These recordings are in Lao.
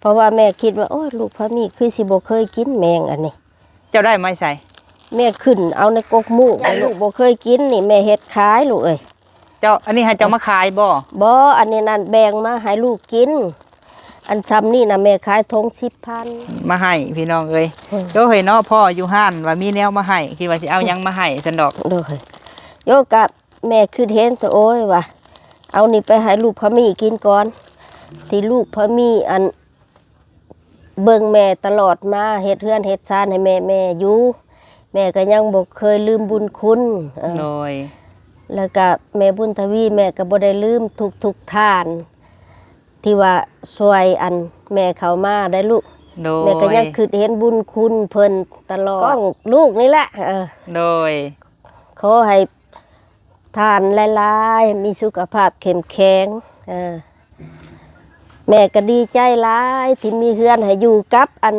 ພາະວ່າແມ່ຄິດວ່າ ໂອ້ຍ ລູກພາມີຄືຊິບໍ່ເຄີຍກິນແມງອັນນີ້. ເຈົ້າໄດ້ມາໃສ? ແມ່ຂຶ້ນເອົາໃນກົກໝູກ ລູກບໍ່ເຄີຍກິນນີ້ ແມ່ເຮັດຂາຍລູກເອີຍ. ເຈົ້າ ອັນນີ້ໃຫ້ເຈົ້າມາຂາຍບໍ່? ບໍ່ ອັນນີ້ນັ້ນແບ່ງມາໃຫ້ລູກກິນ. ອັນຊ່ຳນີ້ນະແມ່ຂາຍຖົງສິບພັນ ມາໃຫ້ພີ່ນ້ອງເອີຍ. ເອີ ໂອ້ຍເນາະ ພໍ້ຢູ່ຮ້ານວ່າມີແນວມາໃຫ້ ຄິດວ່າຊິເອົາຫຍັງມາໃຫ້ຊັ້ນດອກ. ໂດຍ ໂຍກະ ແມ່ຄິດເຫັນ ໂອ້ຍ ວ່າ ເອົານີ້ໄປໃຫ້ລູກພາມີກິນກ່ອນ ທີ່ລູກພາມີ ອັນ ເບິ່ງແມ່ຕະຫຼອດມາ ເຮັດເຮືອນເຮັດຊານໃຫ້ແມ່ ແມ່ຢູ່ ແມ່ກໍຍັງບໍ່ເຄີຍລືມບຸນຄຸນ. ເອີ ໂດຍ ແລ້ວກໍແມ່ບຸນທະວີ ແມ່ກໍບໍ່ໄດ້ລືມທຸກໆທ່ານ ທີ່ວ່າຊ່ວຍອັນແມ່ເຂົ້າມາໄດ້ລູກ. ໂດຍ ແມ່ກໍຍັງຄິດເຫັນບຸນຄຸນເພິ່ນຕະຫຼອດ ຂອງລູກນີ້ແຫຼະ. ເອີ ໂດຍ ຂໍໃຫ້ທ່ານຫຼາຍໆ ມີສຸຂະພາບເຂັ້ມແຂງ. ເອີ ແມ່ກໍດີໃຈຫຼາຍທີ່ມີເຮືອນໃຫ້ຢູ່ກັບອັນ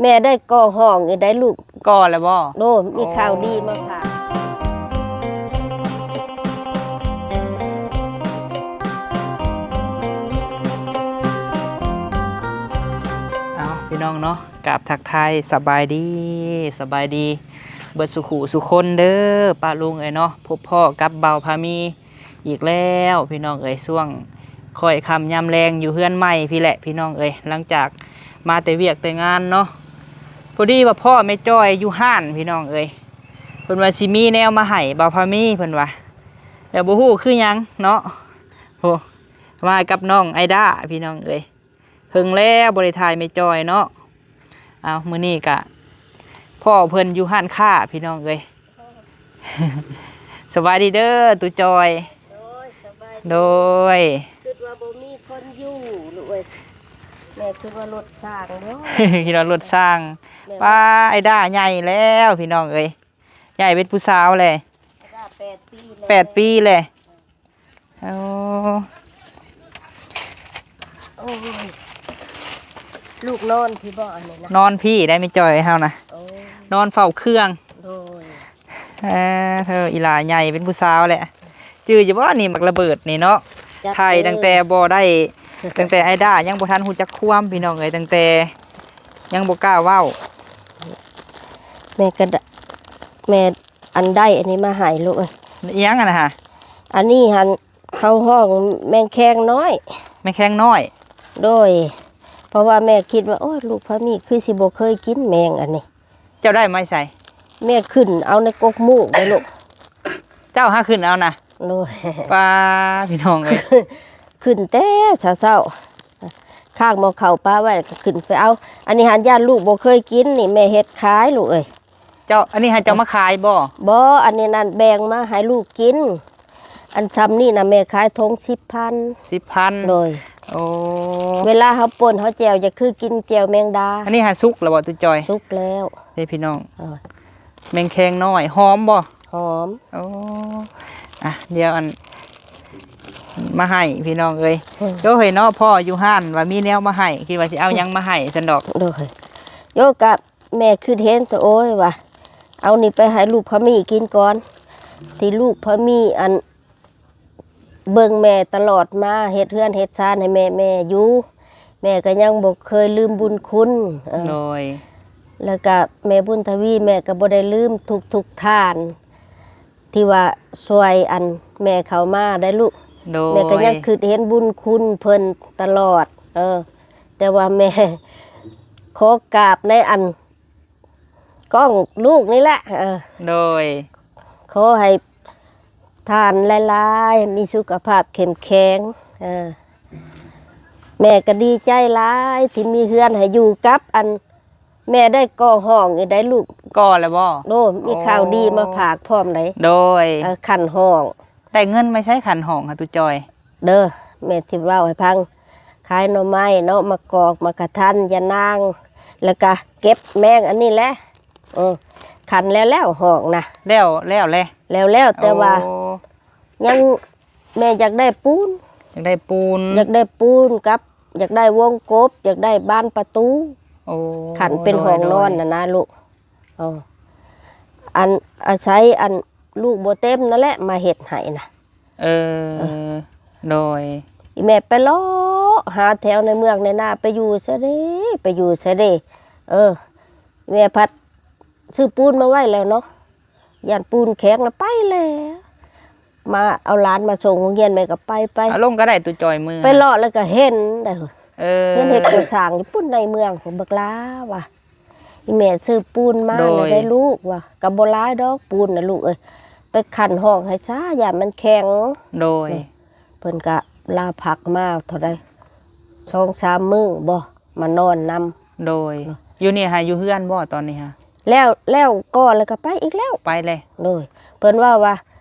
ແມ່ໄດ້ກໍ່ຫ້ອງອີກໄດ້ລູກ. ກໍ່ແລ້ວບໍ່? ໂດຍ ມີຂ່າວດີມາຝາກ. ເອົາ ພີ່ນ້ອງເນາະ ກາບທັກທາຍສະບາຍດີ ສະບາຍດີເບິດສູ່ຄູ່ສູ່ຄົນເດີ ປ້າລຸງເອີຍເນາະ. ພົບພໍ້ກັບບ່າວພາມີ ອີກແລ້ວພີ່ນ້ອງເອີຍ ຊ່ວງຄ່ອຍຄ່ຳຍາມແລງຢູ່ເຮືອນໃໝ່ພີ້ແຫຼະພີ່ນ້ອງເອີຍ ຫຼັງຈາກມາແຕ່ວຽກແຕ່ງານເນາະ. ພໍດີວ່າພໍ້ແມ່ຈ້ອຍຢູ່ຮ້ານພີ່ນ້ອງເອີຍ ເພິ່ນວ່າຊິມີແນວມາໃຫ້ບ່າວພາມີ ເພິ່ນວ່າ ແຕ່ບໍ່ຮູ້ຄືຫຍັງເນາະ. ໂອ້ ມາກັບນ້ອງໄອດ້າພີ່ນ້ອງເອີຍ. ເຫິງແລ້ວບໍ່ໄດ້ຖ່າຍແມ່ຈ້ອຍເນາະ. ເອົາ ມື້ນີ້ກະພໍ້ເພິ່ນຢູ່ຮ້ານຄ້າພີ່ນ້ອງເອີຍ. ສະບາຍດີເດີຕູ້ຈ້ອຍ. ໂດຍ ສະບາຍດີ. ໂດຍ ຄິດວ່າບໍ່ມີຄົນຢູ່ລູກເອີຍ ແມ່ຄິດວ່າລົດຊ່າງເນາະ. ຄິດວ່າລົດຊ່າງ. ແມ່ ປ້າ ໄອດ້າໃຫຍ່ແລ້ວພີ່ນ້ອງເອີຍ ໃຫຍ່ເປັນຜູ້ສາວແລ້ວ. ໄອດ້າແປດປີແລ້ວ ແປດປີແລ້ວ. ໂອ້ ໂອ້ຍ ລູກນອນພີ້ບໍ່ອັນນີ້ນະ? ນອນພີ້ໄດ້ແມ່ຈ້ອຍເຮົານະ. ໂອ້ ນອນເຝົ້າເຄື່ອງ. ໂດຍ ເອີ ເທີ ອີຫຼ້າໃຫຍ່ເປັນຜູ້ສາວແຫຼະ. ຈື່ຢູ່ບໍ່ນີ້ ໝາກລະເບີດນີ້ເນາະ ຖ່າຍຕັ້ງແຕ່ບໍ່ໄດ້ ຕັ້ງແຕ່ໄອດ້າຍັງບໍ່ທັນຮູ້ຈັກຄວາມພີ່ນ້ອງເອີຍ ຕັ້ງແຕ່ຍັງບໍ່ກ້າເວົ້າ. ແມ່ກໍ ແມ່ ອັນໄດ້ອັນນີ້ມາໃຫ້ລູກເອີຍ. ອີ່ຫຍັງອັນນັ້ນຫະ? ອັນນີ້ຫັ້ນເຂົາຮ້ອງແມງແຄງນ້ອຍ. ແມງແຄງນ້ອຍ? ໂດຍ ເພາະວ່າແມ່ຄິດວ່າ ໂອ້ຍ ລູກພາມີຄືຊິບໍ່ເຄີຍກິນແມງອັນນີ້. ເຈົ້າໄດ້ມາໃສ? ແມ່ຂຶ້ນເອົາໃນກົກໝູກເດ້ລູກ. ເຈົ້າຫາຂຶ້ນເອົານະ? ໂດຍ ປ້າ ພີ່ນ້ອງເອີຍ ຂຶ້ນແຕ່ເຊົ້າໆ ຄ້າງໝໍ້ເຂົ້າປະໄວ້ ແລ້ວກໍຂຶ້ນໄປເອົາ. ອັນນີ້ຫັ້ນຢ້ານລູກບໍ່ເຄີຍກິນນີ້ ແມ່ເຮັດຂາຍລູກເອີຍ. ເຈົ້າ ອັນນີ້ໃຫ້ເຈົ້າມາຂາຍບໍ່? ບໍ່ ອັນນີ້ນັ້ນແບ່ງມາໃຫ້ລູກກິນ. ອັນຊ່ຳນີ້ນະແມ່ຂາຍຖົງສິບພັນ. ສິບພັນ? ໂດຍ ໂອ້ ເວລາເຮົາປົ່ນເຮົາແຈ່ວ ຈະຄືກິນແຈ່ວແມງດາ. ອັນນີ້ຫາສຸກແລ້ວບໍ່ຕູ້ຈ່ອຍ? ສຸກແລ້ວເດ້ພີ່ນ້ອງ. ເອີ ແມງແຄງນ້ອຍ ຫອມບໍ່? ຫອມ. ໂອ້ ອ່ະ ດຽວອັນ ມາໃຫ້ພີ່ນ້ອງເອີຍ. ໂອ້ຍເນາະ ພໍ້ຢູ່ຮ້ານວ່າມີແນວມາໃຫ້ ຄິດວ່າຊິເອົາຫຍັງມາໃຫ້ຊັ້ນດອກ. ໂດຍ ໂຍກະ ແມ່ຄິດເຫັນ ໂອ້ຍ ວ່າ ເອົານີ້ໄປໃຫ້ລູກພາມີກິນກ່ອນ ທີ່ລູກພາມີ ອັນ ເບິ່ງແມ່ຕະຫຼອດມາ ເຮັດເຮືອນເຮັດຊານໃຫ້ແມ່ ແມ່ຢູ່ ແມ່ກໍຍັງບໍ່ເຄີຍລືມບຸນຄຸນ. ເອີ ໂດຍ ແລ້ວກະແມ່ບຸນທະວີ ແມ່ກໍບໍ່ໄດ້ລືມທຸກໆທ່ານ ທີ່ວ່າຊ່ວຍອັນແມ່ເຂົ້າມາໄດ້ລູກ. ໂດຍ ແມ່ກໍຍັງຄິດເຫັນບຸນຄຸນເພິ່ນຕະຫຼອດ. ເອີ ແຕ່ວ່າແມ່ຂໍກາບໃນອັນກ້ອງລູກນີ້ແຫຼະ. ເອີ ໂດຍ ຂໍໃຫ້ທ່ານຫຼາຍໆ ມີສຸຂະພາບເຂັ້ມແຂງ. ເອີ ແມ່ກໍດີໃຈຫຼາຍທີ່ມີເຮືອນໃຫ້ຢູ່ກັບອັນ ແມ່ໄດ້ກໍ່ຫ້ອງອີກໄດ້ລູກ. ກໍ່ແລ້ວບໍ່? ໂອ້ ມີຂ່າວດີມາຝາກພ້ອມໃດ໋. ໂດຍ ເອີ ຂັ້ນຫ້ອງ. ໄດ້ເງິນມາໃສຂັ້ນຫ້ອງຫະຕູ້ຈ່ອຍ? ເດີ ແມ່ຊິເວົ້າໃຫ້ຟັງ ຂາຍໜໍ່ໄມ້ເນາະ ໝາກກອກ ໝາກກະທັນ ຢານາງ ແລ້ວກະເກັບແມງອັນນີ້ແຫຼະ. ເອີ ຂັ້ນແລ້ວໆຫ້ອງນະ ແລ້ວ ແລ້ວແຫຼະ. ແລ້ວໆ ແຕ່ວ່າ ໂອ້ ຍັງ ແມ່ຢາກໄດ້ປູນ ຢາກໄດ້ປູນ ຢາກໄດ້ປູນກັບ ຢາກໄດ້ວົງກົບ ຢາກໄດ້ບານປະຕູ. ໂອ້ ຂັ້ນເປັນຫ້ອງນອນນະນະລູກ. ເອີ ອັນ ອາໄສອັນລູກບໍ່ເຕັມນັ້ນແຫຼະມາເຮັດໃຫ້ນະ. ເອີ ເອີ ໂດຍ ອີແມ່ໄປເລາະ ຫາແຖວໃນເມືອງໃນນາ ໄປຢູ່ໃສເດ້ ໄປຢູ່ໃສເດ້. ເອີ ແມ່ພັດຊື້ປູນມາໄວ້ແລ້ວເນາະ ຢ້ານປູນແຂງລະໄປແລ້ວ ມາເອົາຫຼານມາສົ່ງໂຮງຮຽນ ແມ່ກໍໄປ ໄປ ອາລົງກໍໄດ້ ຕູ້ຈ່ອຍເມືອ ໄປເລາະແລ້ວກໍເຫັນໄດ໋ ເອີ ເຫັນເຮັດກໍ່ສ້າງຢູ່ພຸ້ນໃນເມືອງພຸ້ນ ບັກຫຼາວ່າ ອີແມ່ຊື້ປູນມາ ໂດຍ ແລ້ວໄດ້ລູກວ່າ ກໍບໍ່ຫຼາຍດອກປູນນະລູກເອີຍ ໄປຂັນຫ້ອງໃຫ້ຊາ ຢ້ານມັນແຂງ ໂດຍ ເພິ່ນກໍລາພັກມາເທົ່າໃດ ສອງສາມມື້ບໍ່ ມານອນນຳ ໂດຍ ເນາະ ຢູ່ນີ້ຫາ ຢູ່ເຮືອນບໍ່ຕອນນີ້ຫາ? ແລ້ວ ແລ້ວກໍ ແລ້ວກໍໄປອີກແລ້ວ ໄປເລີຍ ໂດຍ ເພິ່ນເວົ້າວ່າ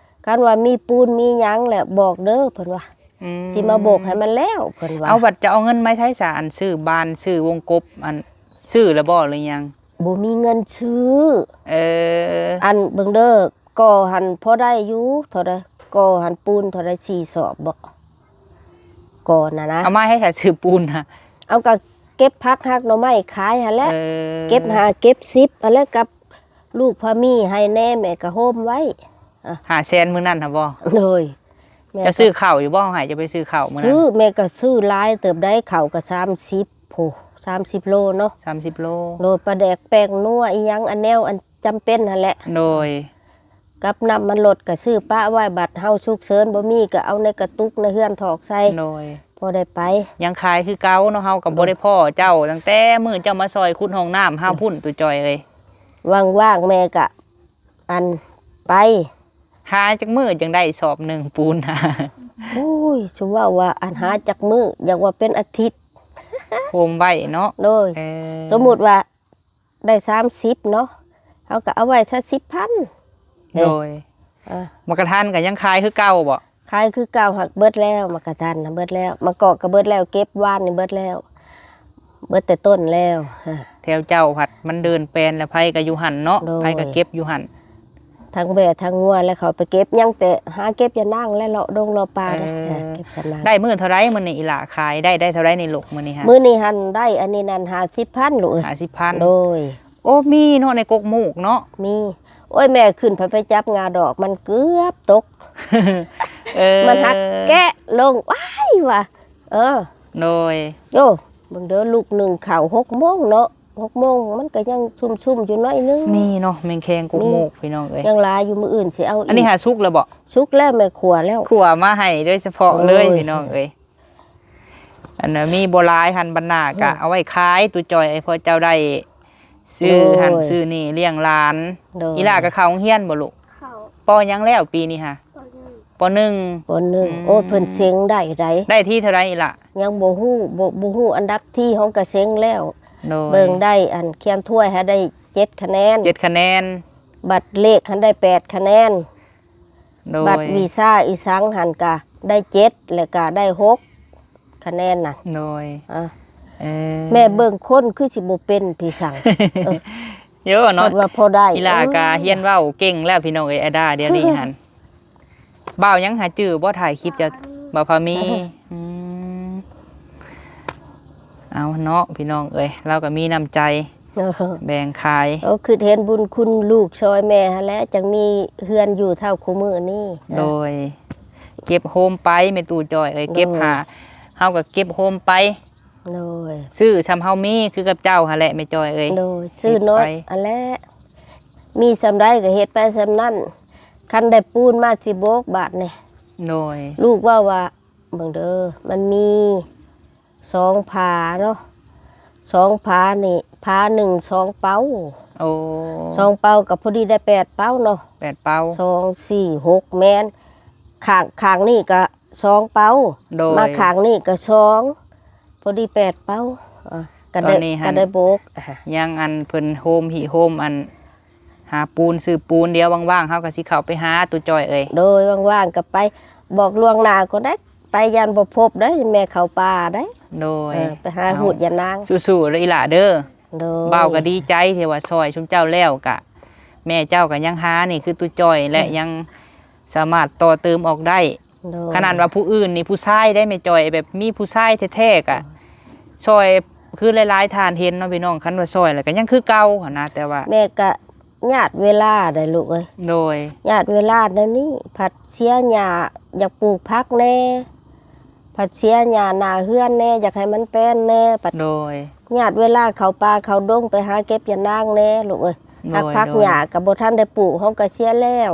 ຄັນວ່າມີປູນມີຫຍັງແລ້ວບອກເດີ ເພິ່ນວ່າ ອືມ ຊິມາໂບກໃຫ້ມັນແລ້ວ ເພິ່ນວ່າ. ເອົາ ບັດຈະເອົາເງິນມາໃສຊະ ອັນຊື້ບານ ຊື້ວົງກົບ ອັນຊື້ແລ້ວບໍ່ ຫຼືຫຍັງ? ບໍ່ມີເງິນຊື້ ເອີ ອັນເບິ່ງເດີ ກໍຫັ້ນພໍໄດ້ຢູ່ ເທົ່າໃດ ກໍຫັ້ນປູນເທົ່າໃດ ສີ່ສອບບໍ່ ກໍຫັ້ນນະ ເອົາມາໃຫ້ໃສຊື້ປູນນະ? ເອົາ ກໍເກັບຜັກຫັກໜໍ່ໄມ້ຂາຍຫັ້ນແຫຼະ ເອີ ເກັບຫ້າເກັບສິບຫັ້ນແຫຼະ ກັບລູກພາມີໃຫ້ແດ່ ແມ່ກໍໂຮມໄວ້ ອະ ຫ້າແສນມື້ນັ້ນຫັ້ນບໍ່? ໂດຍ ແມ່ ເຈົ້າຊື້ເຂົ້າຢູ່ບໍ່? ໃຫ້ເຈົ້າໄປຊື້ເຂົ້າມື້ນັ້ນ ຊື້ ແມ່ກໍຊື້ຫຼາຍເຕີບໃດ໋ ເຂົ້າກໍສາມສິບ ໂອ້ ສາມສິບໂລເນາະ ສາມສິບໂລ ໂດຍ ປາແດກແປ້ງນົວອີ່ຫຍັງ ອັນແນວອັນຈຳເປັນຫັ້ນແຫຼະ ໂດຍ ກັບນ້ຳມັນລົດກໍຊື້ປະໄວ້ ບັດເຮົາສຸກເສີນບໍ່ມີກໍເອົາໃນກະຕຸກໃນເຮືອນຖອກໃສ່ ໂດຍ ພໍໄດ້ໄປ. ຍັງຂາຍຄືເກົ່າເນາະ ເຮົາກໍບໍ່ໄດ້ພໍ້ເຈົ້າຕັ້ງແຕ່ມື້ເຈົ້າມາຊ່ອຍຂຸດຫ້ອງນ້ຳເຮົາພຸ້ນ ຕູ້ຈ່ອຍເອີຍ ວ່າງໆ ແມ່ກະ ອັນ ໄປ ຫາຈັກມື້ຈັ່ງໄດ້ສອບໜຶ່ງປູນ? ໂອ້ຍ ຊຸມເວົ້າວ່າ ອັນ ຫາຈັກມື້ ຢາກວ່າເປັນອາທິດ ໂຮມໄວ້ເນາະ ໂດຍ ເອີ ສົມມຸດວ່າ ໄດ້ສາມສິບເນາະ ເຮົາກໍເອົາໄວ້ຊະສິບພັນເດ້ ໂດຍ ເອີ ໝາກກະທັນກໍຍັງຂາຍຄືເກົ່າບໍ່? ຂາຍຄືເກົ່າ ຫາກເບິດແລ້ວ ໝາກກະທັນນະເບິດແລ້ວ ໝາກກອກກໍເບິດແລ້ວ ເກັບວານນີ້ເບິດແລ້ວ ເບິດແຕ່ຕົ້ນແລ້ວ. ແຖວເຈົ້າພັດມັນເດີ່ນແປນ ແລ້ວໃຜກໍຢູ່ຫັ້ນເນາະ ໂດຍ ໃຜກໍເກັບຢູ່ຫັ້ນ ທັງແບ້ທັງງົວແລ້ວເຂົາໄປເກັບ ຍັງແຕ່ຫາເກັບຢານາງ ແລະ ເລາະດົງເລາະປ່າເດ້ ເອີ ຫາເກັບຢານາງ. ໄດ້ມື້ເທົ່າໃດມື້ນີ້ອີ່ຫຼ້າຂາຍ ໄດ້ ໄດ້ເທົ່າໃດນີ້ລູກມື້ນີ້ຫາ? ມື້ນີ້ຫັ້ນໄດ້ອັນນີ້ນັ້ນ ຫ້າສິບພັນລູກເອີຍ ຫ້າສິບພັນ ໂດຍ. ໂອ້ ມີເນາະ ໃນກົກໝູກເນາະ ມີ. ໂອ້ຍ ແມ່ຂຶ້ນໄປ ໄປຈັບງາດອກ ມັນເກືອບຕົກ ເອີ ມັນຫັກແກະລົງ ວ້າຍວ່າ ເອີ ໂດຍ ໂອ້ ເບິ່ງເດີ ລູກໜຶ່ງເຂົ້າຫົກໂມງເນາະ ຫົກໂມງ ມັນກໍຍັງຊຸ່ມໆຢູ່ໜ້ອຍໜຶ່ງ ນີ້ເນາະ ແມງແຄງກົກໝູກ ນີ້ ພີ່ນ້ອງເອີຍ ຍັງຫຼາຍຢູ່ ມື້ອື່ນຊິເອົາອີກ. ອັນນີ້ຫາສຸກແລ້ວບໍ່? ສຸກແລ້ວ ແມ່ຂົ້ວແລ້ວ ຂົ້ວມາໃຫ້ໂດຍສະເພາະເລີຍ ໂອ້ຍ ພີ່ນ້ອງເອີຍ. ອັນນະ ມີບໍ່ຫຼາຍຫັ້ນ ບັນນາກະ ອືມ ເອົາໄວ້ຂາຍ ຕູ້ຈ່ອຍ ເພາະເຈົ້າໄດ້ຊື້ ໂດຍ ຫັ້ນຊື້ນີ້ລ້ຽງຫຼານ. ໂດຍ ອີ່ຫຼ້າກໍເຂົ້າໂຮງຮຽນບໍ່ລູກ? ເຂົ້າ. ປໍຫຍັງແລ້ວປີນີ້ຫາ? ປໍໜຶ່ງ ປໍໜຶ່ງ ປໍໜຶ່ງ. ອືມ ໂອ້ ເພິ່ນເສັງໄດ້ໃດ໋. ໄດ້ທີ່ເທົ່າໃດອີ່ຫຼ້າ? ຍັງບໍ່ຮູ້ ບໍ່ ບໍ່ຮູ້ອັນດັບທີ່ ຫ້ອງກະເສັງແລ້ວ. ໂດຍ ເບິ່ງໄດ້ ອັນຂຽນຖ້ວຍຫາໄດ້ເຈັດຄະແນນ ເຈັດຄະແນນ ບັດເລກຫັ້ນໄດ້ແປດຄະແນນ. ໂດຍ ບັດວິຊາອີສັງຫັ້ນກະໄດ້ເຈັດ ແລ້ວກະໄດ້ຫົກຄະແນນນະ. ໂດຍ ອາ ເອີ ແມ່ເບິ່ງຄົນຄືຊິບໍ່ເປັນພີ່ສັງ ເອີ ໂຍເນາະ ເພິ່ນວ່າພໍໄດ້. ອີ່ຫຼ້າກະ ເອີ ຮຽນເວົ້າເກັ່ງແລ້ວ ພີ່ນ້ອງເອີຍ ອາດາ ດຽວນີ້ຫັ້ນ. ບ່າວຫຍັງຫາຈື່ບໍ່? ຖ່າຍຄລິບຈະ ບ່າວພາມີ ບ່າວພາມີ. ອືມ ເອົາເນາະ ພີ່ນ້ອງເອີຍ ລາວກໍມີນ້ຳໃຈ ແບ່ງຂາຍ. ໂອ້ ຄິດເຫັນບຸນຄຸນລູກຊ່ອຍແມ່ຫັ້ນແຫຼະ ຈັ່ງມີເຮືອນຢູ່ເທົ່າຄູ່ມື້ນີ້. ໂດຍ ເກັບໂຮມໄປ ແມ່ຕູ້ຈ່ອຍເອີຍ ໂດຍ ເກັບຫາ ເຮົາກໍເກັບໂຮມໄປ. ໂດຍ ຊື້ຊ່ຳເຮົາມີຄືກັບເຈົ້າຫັ້ນແຫຼະ ແມ່ຈ່ອຍເອີຍ. ໂດຍ ຊື້ນ້ອຍ ເກັບໄປ ອັນແຫຼະ ມີຊ່ຳໃດກໍເຮັດໄປຊ່ຳນັ້ນ ຄັນໄດ້ປູນມາຊິໂບກບາດນີ້. ໂດຍ ລູກເວົ້າວ່າ ເບິ່ງເດີ ມັນມີສອງຝາເນາະ ສອງຝານີ້ ຝາໜຶ່ງສອງເປົາ. ໂອ້ ສອງເປົາກໍພໍດີໄດ້ແປດເປົາເນາະ ແປດເປົາ ສອງ ສີ່ ຫົກ ແມ່ນ ຂ້າງ ຂ້າງນີ້ກໍສອງເປົາ. ໂດຍ ມາຂ້າງນີ້ກໍສອງ ພໍດີແປດເປົາ. ອາ ກໍໄດ້ ຕອນນີ້ຫັ້ນ ກໍໄດ້ໂບກ ອາ ຍັງອັນເພິ່ນໂຮມ ຫິໂຮມ ອັນ ຫາປູນ ຊື້ປູນ ດຽວວ່າງໆ ເຮົາກໍຊິເຂົ້າໄປຫາ ຕູ້ຈ່ອຍເອີຍ. ໂດຍ ວ່າງໆ ກໍໄປ ບອກລ່ວງໜ້າກ່ອນໄດ໋ ໄປຢ້ານບໍ່ພົບໄດ໋ ແມ່ເຂົ້າປ່າໄດ໋. ໂດຍ ເອີ ໄປຫາ ເອົາ ຫູດຢານາງ ສູ້ໆເດີອີ່ຫຼ້າເດີ. ໂດຍ ບ່າວກໍດີໃຈທີ່ວ່າຊ່ອຍຊຸມເຈົ້າແລ້ວ ກະແມ່ເຈົ້າກໍຍັງຫານີ້ຄືຕູ້ຈ່ອຍ ແລະ ອືມ ຍັງສາມາດຕໍ່ເຕີມອອກໄດ້. ໂດຍ ຂະໜາດວ່າຜູ້ອື່ນນີ້ ຜູ້ຊາຍໄດ໋ແມ່ຈ່ອຍ ແບບມີຜູ້ຊາຍແທ້ໆ ກະ ອືມ ຊ່ອຍ ຄືຫຼາຍໆທ່ານເຫັນເນາະ ພີ່ນ້ອງ ຄັນວ່າຊ່ອຍແລ້ວກໍຍັງຄືເກົ່າຫັ້ນນະ ແຕ່ວ່າ ແມ່ກະຍາດເວລາໄດ໋ລູກເອີຍ. ໂດຍ ຍາດເວລາແນວນີ້ ພັດເສຍຫຍ້າ ຢາກປູກຜັກແດ່ ພັດເສຍຫຍ້າໜ້າເຮືອນແດ່ ຢາກໃຫ້ມັນແປນແດ່ ບັດ ໂດຍ ຍາດເວລາເຂົ້າປ່າເຂົ້າດົງໄປຫາເກັບຢານາງແດ່ລູກເອີຍ ໂດຍ ຮັກຜັກ ໂດຍ ຫຍ້າກໍບໍ່ທັນໄດ້ປູກ ເຮົາກໍເສຍແລ້ວ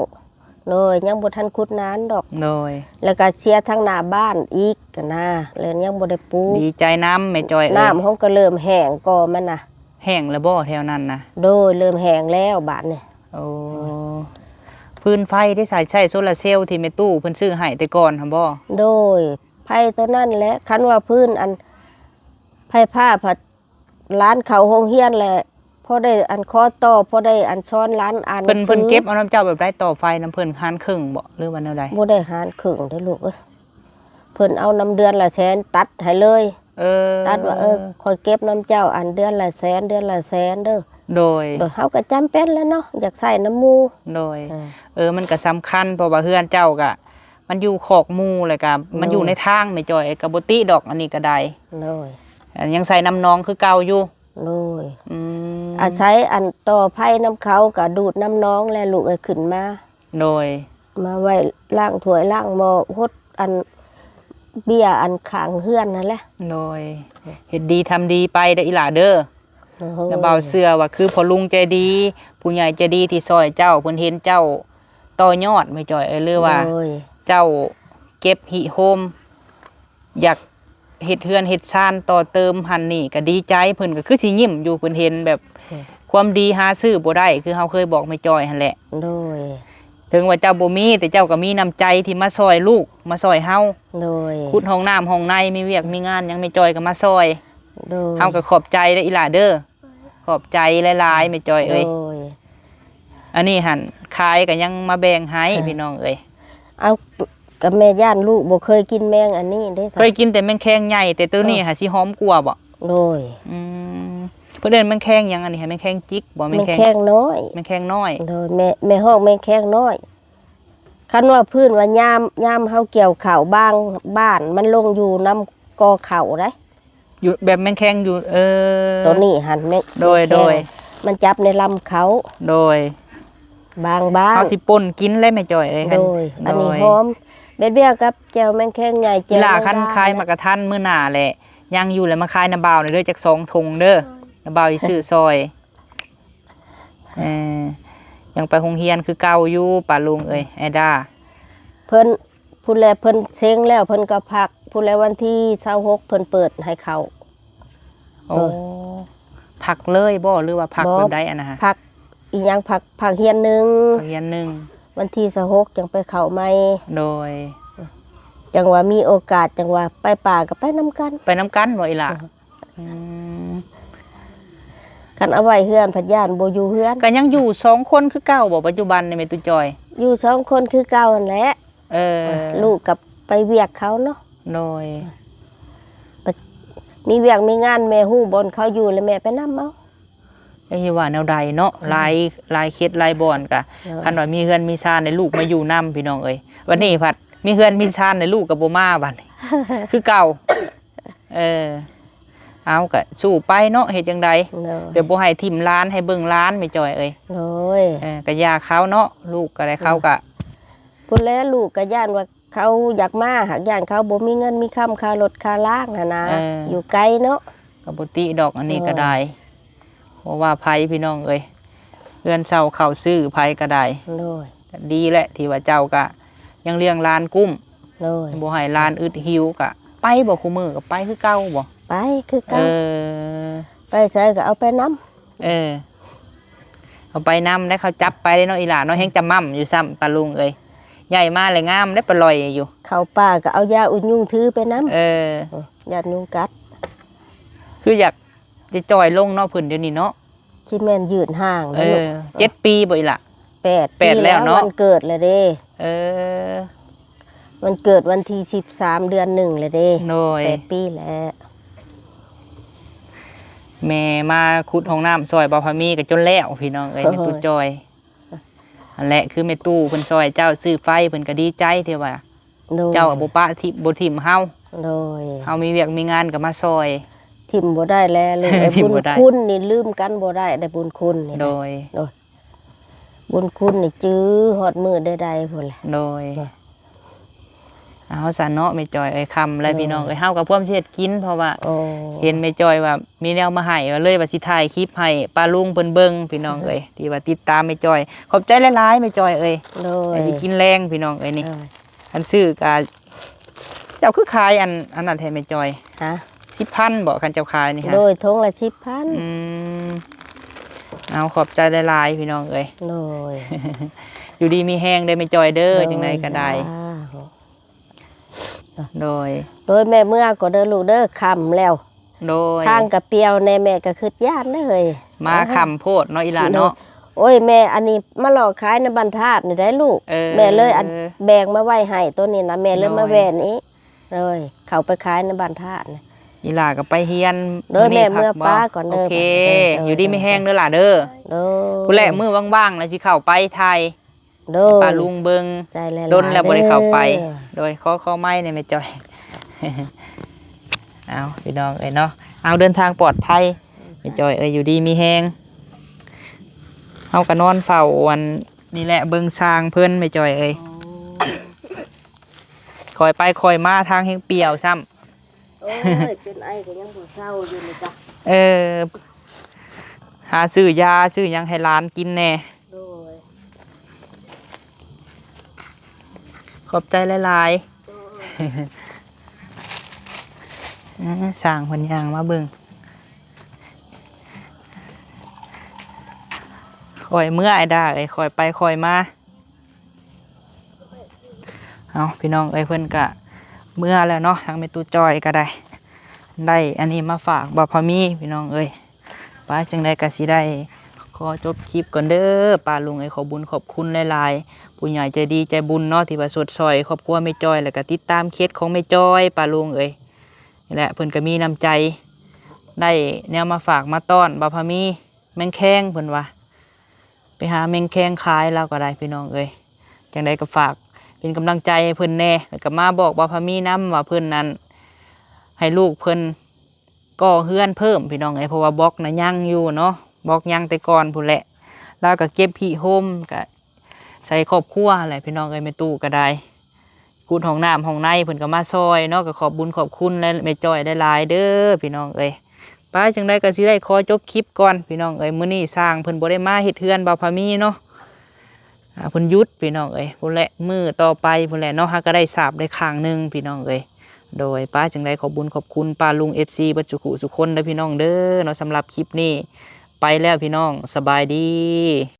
ໂດຍ ຍັງບໍ່ທັນຂຸດໜານດອກ ໂດຍ ແລ້ວກໍເສຍທາງໜ້າບ້ານອີກຫັ້ນນາ ແລ້ວຍັງບໍ່ໄດ້ປູກ ດີໃຈນຳແມ່ຈ້ອຍເອີຍ ນ້ຳເຮົາກໍເລີ່ມແຫ້ງກໍມັນນະ ແຫ້ງແລ້ວບໍ່ແຖວນັ້ນນະ? ໂດຍ ເລີ່ມແຫ້ງແລ້ວບາດນີ້ ໂອ້ ອືມ ຟືນໄຟເດ້ ໃຊ້ ໃຊ້ໂຊລາເຊວທີ່ແມ່ຕູ້ເພິ່ນຊື້ໃຫ້ແຕ່ກ່ອນຫັ້ນບໍ່? ໂດຍ ໄຟໂຕນັ້ນແຫຼະ ຄັນວ່າຟືນອັນໄຟຟ້າພັດ ຫຼານເຂົ້າໂຮງຮຽນແຫຼະ ພໍໄດ້ອັນຂໍຕໍ່ ພໍໄດ້ອັນສອນຫຼານອ່ານໜັງສື ເພິ່ນ ເພິ່ນເກັບເອົານຳເຈົ້າແບບໃດ? ຕໍ່ໄຟນຳເພິ່ນຫານເຄິ່ງບໍ່ ຫຼືວ່າແນວໃດ? ບໍ່ໄດ້ຫານເຄິ່ງເດ້ລູກເອີຍ ເພິ່ນເອົານຳເດືອນລະແສນຕັດໃຫ້ເລີຍ ເອີ ຕັດວ່າ ເອີ ຂ້ອຍເກັບນຳເຈົ້າອັນເດືອນລະແສນ ເດືອນລະແສນເດີ ໂດຍ ໂດຍ ເຮົາກໍຈຳເປັນແຫຼະເນາະ ຢາກໃຊ້ນຳໝູ່ ໂດຍ ເອີ ເອີ ມັນກໍສຳຄັນ ເພາະວ່າເຮືອນເຈົ້າກໍ ມັນຢູ່ຄອກໝູ່ ແລ້ວກະມັນຢູ່ໃນທາງ ໂດຍ ແມ່ຈ້ອຍ ກໍບໍ່ຕິດອກ ອັນນີ້ກໍໄດ້ ໂດຍ ອັນຍັງໃຊ້ນ້ຳໜອງຄືເກົ່າຢູ່ ໂດຍ ອືມ ອາໄສອັນຕໍ່ໄຟນຳເຂົາ ກະດູດນ້ຳໜອງແຫຼະລູກເອີຍ ຂຶ້ນມາ ໂດຍ ມາໄວ້ລ້າງຖ້ວຍລ້າງໝໍ້ ຫົດອັນເບ້ຍອັນຂ້າງເຮືອນຫັ້ນແຫຼະ ໂດຍ ເຮັດດີທຳດີໄປເດີອີ່ຫຼ້າເດີ ໂດຍ ນ້າບ່າວເຊື່ອວ່າຄືພໍ່ລຸງໃຈດີ ຜູ້ໃຫຍ່ໃຈດີທີ່ຊ່ອຍເຈົ້າ ເພິ່ນເຫັນເຈົ້າຕໍ່ຍອດແມ່ຈ້ອຍເອີຍ ຫຼືວ່າ ໂດຍ ເຈົ້າເກັບຮິໂຮມ ຢາກເຮັດເຮືອນເຮັດຊານຕໍ່ເຕີມຫັ້ນນີ້ ກໍດີໃຈ ເພິ່ນກໍຄືຊິຍິ້ມຢູ່ ເພິ່ນເຫັນແບບ ໂດຍ ຄວາມດີຫາຊື້ບໍ່ໄດ້ ຄືເຮົາເຄີຍບອກແມ່ຈ້ອຍຫັ້ນແຫຼະ ໂດຍ ເຖິງວ່າເຈົ້າບໍ່ມີ ແຕ່ເຈົ້າກໍມີນ້ຳໃຈທີ່ມາຊ່ອຍລູກ ມາຊ່ອຍເຮົາ ໂດຍ ຂຸດຫ້ອງນ້ຳຫ້ອງໃນ ມີວຽກມີງານຫຍັງແມ່ຈ້ອຍກໍມາຊ່ອຍ ໂດຍ ເຮົາກໍຂອບໃຈເດີອີ່ຫຼ້າເດີ ຂອບໃຈຫຼາຍໆ ແມ່ຈ້ອຍເອີຍ ໂດຍ ອັນນີ້ຫັ້ນຂາຍກໍຍັງມາແບ່ງໃຫ້ ເອີ ພີ່ນ້ອງເອີຍ ເອົາ ກໍແມ່ຢ້ານລູກບໍ່ເຄີຍກິນແມງອັນນີ້ເດ້ ເຄີຍກິນແຕ່ແມງແຄງໃຫຍ່ ແຕ່ໂຕນີ້ ໂດຍ ຫາຊິຫອມກວ່າບໍ່? ໂດຍ ອືມ ເພິ່ນເອີ້ນແມງແຄງຫຍັງອັນນີ້? ແມ່ນແມງແຄງຈິກບໍ່? ແມ່ນແຄງ ແມງແຄງນ້ອຍ ແມ່ນແຄງນ້ອຍ ໂດຍ ແມ່ ແມ່ຮ້ອງແມງແຄງນ້ອຍ ຄັນວ່າພື້ນວ່າຍາມ ຍາມເຮົາກ່ຽວເຂົ້າ ບາງບ້ານມັນລົງຢູ່ນຳກໍເຂົ້າໄດ໋ ຢູ່ແບບແມງແຄງຢູ່ ເອີ ໂຕນີ້ຫັ້ນແມ່ນ ໂດຍ ແມງແຄງ ໂດຍ ມັນຈັບໃນລຳເຂົາ ໂດຍ ບາງບ້ານ ເຮົາຊິປົ່ນກິນແຫຼະແມ່ຈ້ອຍເອີຍ ໂດຍ ອັນນີ້ ໂດຍ ຫອມ ແບບດຽວກັບແຈ່ວແມງແຄງໃຫຍ່ ແຈ່ວ ອີ່ຫຼ້າ ແມງດາ ຄັນຂາຍໝາກກະທັນມື້ໜ້າແຫຼະ ຍັງຢູ່ແຫຼະ ມາຂາຍນຳບ່າວແດ່ເດີ ຈັກສອງຖົງເດີ ໂດຍ ນຳບ່າວຊິຊື້ຊ່ອຍ ເອີ ຍັງໄປໂຮງຮຽນຄືເກົ່າຢູ່ ປ້າລຸງເອີຍ ແອດາ ເພິ່ນ ພຸ້ນແຫຼະ ເພິ່ນເສັງແລ້ວ ເພິ່ນກໍພັກ ພຸ້ນແຫຼະ ວັນທີຊາວຫົກ ເພິ່ນເປີດໃຫ້ເຂົ້າ ໂອ້ ໂດຍ ພັກເລີຍບໍ່ ຫຼືວ່າພັກ ບໍ່ ແບບໃດອັນນະ? ພັກອີ່ຫຍັງ ພັກ ພັກຮຽນໜຶ່ງ ພັກຮຽນໜຶ່ງ ວັນທີຊາວຫົກຈັ່ງໄປເຂົ້າໃໝ່ ໂດຍ ຈັ່ງວ່າມີໂອກາດ ຈັ່ງວ່າໄປປ່າກໍໄປນຳກັນ ໄປນຳກັນບໍ່ອີ່ຫຼ້າ? ອືມ ອືມ ຄັນເອົາໄວ້ເຮືອນພັດຢ້ານບໍ່ຢູ່ເຮືອນ ກໍຍັງຢູ່ສອງຄົນຄືເກົ່າບໍ່ ປັດຈຸບັນນີ້ແມ່ຕູ້ຈ້ອຍ? ຢູ່ສອງຄົນຄືເກົ່າຫັ້ນແຫຼະ ເອີ ລູກກໍໄປວຽກເຂົາເນາະ ໂດຍ ບັດມີວຽກມີງານ ແມ່ຮູ້ບ່ອນເຂົາຢູ່ແລ້ວ ແມ່ໄປນຳເອົາ ຈັກຊິວ່າແນວໃດເນາະ ໂດຍ ຫຼາຍ ຫຼາຍເຂດຫຼາຍບ່ອນກະ ໂດຍ ຄັນວ່າມີເຮືອນມີຊານໃຫ້ລູກມາຢູ່ນຳ ພີ່ນ້ອງເອີຍ ບັດນີ້ພັດມີເຮືອນມີຊານໃຫ້ລູກກໍບໍ່ມາບັດນີ້ ຄືເກົ່າ ເອີ ເອົາ ກະສູ້ໄປເນາະ ເຮັດຈັ່ງໃດ ໂດຍ ດຽວບໍ່ໃຫ້ຖິ້ມຫຼານ ໃຫ້ເບິ່ງຫຼານແມ່ຈ້ອຍເອີຍ ໂດຍ ເອີ ກະຢ່າເຂົາເນາະ ລູກກໍໄດ້ ໂດຍ ເຂົາກະ ພຸ້ນແຫຼະ ລູກກໍຢ້ານວ່າເຂົາຢາກມາ ຫາກຢ້ານເຂົາບໍ່ມີເງິນມີຄຳ ຄ່າລົດຄ່າລາງຫັ້ນນະ ເອີ ຢູ່ໄກເນາະ ກໍບໍ່ຕິດອກ ອັນນີ້ກໍໄດ້ ໂດຍ ບໍ່ວ່າໃຜພີ່ນ້ອງເອີຍ ເຮືອນເຊົ່າເຂົ້າຊື້ໃຜກໍໄດ້ ໂດຍ ກໍດີແຫຼະ ທີ່ວ່າເຈົ້າກໍຍັງລ້ຽງຫຼານກຸ້ມ ໂດຍ ບໍ່ໃຫ້ຫຼານອຶດຫິວ ກໍໄປບໍ່ ຄູ່ມື້ກໍໄປຄືເກົ່າບໍ່? ໄປຄືເກົ່າ ເອີ ໄປໃສກໍເອົາໄປນຳ ເອີ ເອົາໄປນຳ ແລ້ວເຂົາຈັບໄປເດ້ເນາະ ອີ່ຫຼ້າເນາະ ແຮ່ງຈະໝ້ຳຢູ່ຊ້ຳ ປ້າລຸງເອີຍ ໃຫຍ່ມາແລ້ວງາມເດ້ ປະລ່ອຍຢູ່ ເຂົ້າປ່າກໍເອົາຢາອຸດຍຸງຖືໄປນຳ ເອີ ເອີ ຢ້ານຍຸງກັດ ຄືຢາກຈະຈ່ອຍລົງເນາະ ເພິ່ນດຽວນີ້ເນາະ ຊິແມ່ນຍືດຫ່າງ ເອີ ເນາະ ເຈັດປີບໍ່ອີ່ຫຼ້າ? ແປດ ແປດ ປີແລ້ວເນາະ ວັນເກີດແລ້ວເດ້ ເອີ ວັນເກີດວັນທີສິບສາມ ເດືອນໜຶ່ງແລ້ວເດ້ ໂດຍ ແປດປີແລ້ວ ແມ່ມາຂຸດຫ້ອງນ້ຳຊ່ອຍບ່າວພາມີກໍຈົນແລ້ວ ພີ່ນ້ອງເອີຍ ໂດຍ ແມ່ຕູ້ຈ້ອຍ ຫັ້ນແຫຼະ ຄືແມ່ຕູ້ເພິ່ນຊ່ອຍເຈົ້າຊື້ໄຟ ເພິ່ນກໍດີໃຈທີ່ວ່າ ໂດຍ ເຈົ້າບໍ່ປະຖິ້ມ ບໍ່ຖິ້ມເຮົາ ໂດຍ ເຮົາມີວຽກມີງານກໍມາຊ່ອຍ ຖິ້ມບໍ່ໄດ້ແລ້ວ ລູກເອີຍ ຖິ້ມບໍ່ໄດ້ ບຸນຄຸນນີ້ລືມກັນບໍ່ໄດ້ເດ້ ບຸນຄຸນນີ້ນະ ໂດຍ ໂດຍ ບຸນຄຸນນີ້ຈື່ຮອດມື້ໃດໆພຸ້ນແຫຼະ ໂດຍ ໂດຍ ເອົາຊັ້ນເນາະແມ່ຈ້ອຍເອີຍ ຄ່ຳແລ້ວ ໂດຍ ພີ່ນ້ອງເອີຍ ເຮົາກໍພ້ອມຊິເຮັດກິນ ເພາະວ່າ ໂອ້ ເຫັນແມ່ຈ້ອຍວ່າມີແນວມາໃຫ້ ວ່າເລີຍວ່າຊິຖ່າຍຄລິບໃຫ້ປ້າລຸງເພິ່ນເບິ່ງ ພີ່ນ້ອງເອີຍ ທີ່ວ່າຕິດຕາມແມ່ຈ້ອຍ. ຂອບໃຈຫຼາຍໆແມ່ຈ້ອຍເອີຍ ໂດຍ ໄດ້ຊິກິນແລງ ພີ່ນ້ອງເອີຍນີ້ ໂດຍ ຄັນຊື້ກໍ ເຈົ້າຄືຂາຍອັນ ອັນນັ້ນແທ້ແມ່ຈ້ອຍ? ຮະ? ສິບພັນບໍ ຄັນເຈົ້າຂາຍນີ້ຮະ? ໂດຍ ຖົງລະສິບພັນ. ອືມ ເອົາ ຂອບໃຈຫຼາຍໆ ພີ່ນ້ອງເອີຍ ໂດຍ ຢູ່ດີມີແຮງເດີແມ່ຈ້ອຍເດີ ໂດຍ ຈັ່ງໃດກໍໄດ້ ໂດຍ ໂດຍ ແມ່ເມືອກ່ອນເດີລູກເດີ ຄ່ຳແລ້ວ ໂດຍ ທາງກະປ່ຽວແດ່ ແມ່ກໍຄິດຢ້ານເດີເຮີ້ຍ ມາຄ່ຳໂພດເນາະ ອີ່ຫຼ້າເນາະ ໂດຍ ໂອ້ຍ ແມ່ອັນນີ້ມາເລາະຂາຍໃນບ້ານທາດນີ້ໄດ໋ລູກ ເອີ ແມ່ເລີຍອັນແບ່ງມາໄວ້ໃຫ້ໂຕນີ້ນະ ແມ່ເລີຍມາແວ່ນີ້ ໂດຍ ເຂົ້າໄປຂາຍໃນບ້ານທາດນີ້ ອີ່ຫຼ້າກໍໄປຮຽນ ໂດຍ ມື້ນີ້ ແມ່ເມືອ ພັກບໍ່ ປະກ່ອນເດີ ໂອເຄ ບາດນີ້ເດີ ໂດຍ ຢູ່ດີມີແຮງເດີຫຼ້າເດີ ໂດຍ ພຸ້ນແຫຼະ ມື້ວ່າງໆແລ້ວຊິເຂົ້າໄປຖ່າຍ ໂດຍ ໃຫ້ປ້າລຸງເບິ່ງ ໃຈຫຼາຍໆ ດົນແລ້ວບໍ່ໄດ້ເຂົ້າໄປ ເດີ ໂດຍ ຂໍ ຂໍໄມແດ່ແມ່ຈ້ອຍ ເອົາ ພີ່ນ້ອງເອີຍເນາະ ເອົາ ເດີນທາງປອດໄພ ແມ່ຈ້ອຍເອີຍ ຢູ່ດີມີແຮງ ເຮົາກໍນອນເຝົ້າອັນນີ້ແຫຼະ ເບິ່ງຊ່າງເພິ່ນແມ່ຈ້ອຍເອີຍ ໂອ້ ຄ່ອຍໄປຄ່ອຍມາ ທາງແຮງປ່ຽວຊ້ຳ ໂອ້ຍ ເປັນໄອກໍຍັງບໍ່ເຊົາຢູ່ນີ້ກະ ເອີ ຫາຊື້ຢາຊື້ຫຍັງໃຫ້ຫຼານກິນແດ່ ໂດຍ ຂອບໃຈຫຼາຍໆ ໂດຍ ເອີ ຊ່າງເພິ່ນຍ່າງມາເບິ່ງ ຄ່ອຍເມືອອ້າຍດາເອີຍ ຄ່ອຍໄປຄ່ອຍມາ. ເອົາ ພີ່ນ້ອງເອີຍ ເພິ່ນກະເມືອແລ້ວເນາະ ທາງແມ່ຕູ້ຈ້ອຍກໍໄດ້ ໄດ້ອັນນີ້ມາຝາກບ່າວພາມີ ພີ່ນ້ອງເອີຍ ໄປ ຈັ່ງໃດກໍຊິໄດ້ຂໍຈົບຄລິບກ່ອນເດີ ປ້າລຸງເອີຍ ຂອບບຸນຂອບຄຸນຫຼາຍໆ ຜູ້ໃຫຍ່ໃຈດີໃຈບຸນເນາະ ທີ່ວ່າຊົດຊ່ອຍຄອບຄົວແມ່ຈ້ອຍ ແລ້ວກໍຕິດຕາມເຂດຂອງແມ່ຈ້ອຍ ປ້າລຸງເອີຍ ນີ້ແຫຼະ ເພິ່ນກໍມີນ້ຳໃຈ ໄດ້ແນວມາຝາກມາຕ້ອນບ່າວພາມີ ແມງແຄງເພິ່ນວ່າ ໄປຫາແມງແຄງຂາຍລາວກໍໄດ້ ພີ່ນ້ອງເອີຍ ຈັ່ງໃດກໍຝາກເປັນກຳລັງໃຈໃຫ້ເພິ່ນແດ່ ແລ້ວກໍມາບອກບ່າວພາມີນຳວ່າເພິ່ນນັ້ນ ໃຫ້ລູກເພິ່ນກໍ່ເຮືອນເພີ່ມ ພີ່ນ້ອງເອີຍ ເພາະວ່າບລັອກນະຍັງຢູ່ເນາະ ບລັອກຍັງແຕ່ກ່ອນພຸ້ນແຫຼະ ລາວກໍເກັບຮີ້ໂຮມ ກໍໃສ່ຄອບຄົວຫັ້ນແຫຼະ ພີ່ນ້ອງເອີຍ ແມ່ຕູ້ກໍໄດ້ ຂຸດຫ້ອງນ້ຳຫ້ອງໃນເພິ່ນກໍມາຊ່ອຍເນາະ ກໍຂອບບຸນຂອບຄຸນແລະແມ່ຈ້ອຍຫຼາຍໆເດີພີ່ນ້ອງເອີຍ ໄປ ຈັ່ງໃດກໍຊິໄດ້ຂໍຈົບຄລິບກ່ອນພີ່ນ້ອງເອີຍ ມື້ນີ້ຊ່າງເພິ່ນບໍ່ໄດ້ມາເຮັດເຮືອນບ່າວພາມີເນາະ ອ່າ ເພິ່ນຢຸດພີ່ນ້ອງເອີຍ ພຸ້ນແຫຼະ ມື້ຕໍ່ໄປພຸ້ນແຫຼະເນາະ ຫາກໍໄດ້ສາບໄດ້ຂ້າງໜຶ່ງພີ່ນ້ອງເອີຍ ໂດຍ ໄປ ຈັ່ງໃດຂອບບຸນຂອບຄຸນປ້າລຸງ ເອັຟຊີ ເບິດສູ່ຜູ້ສູ່ຄົນເດີພີ່ນ້ອງເດີເນາະ ສຳລັບຄລິບນີ້ໄປແລ້ວພີ່ນ້ອງ ສະບາຍດີ.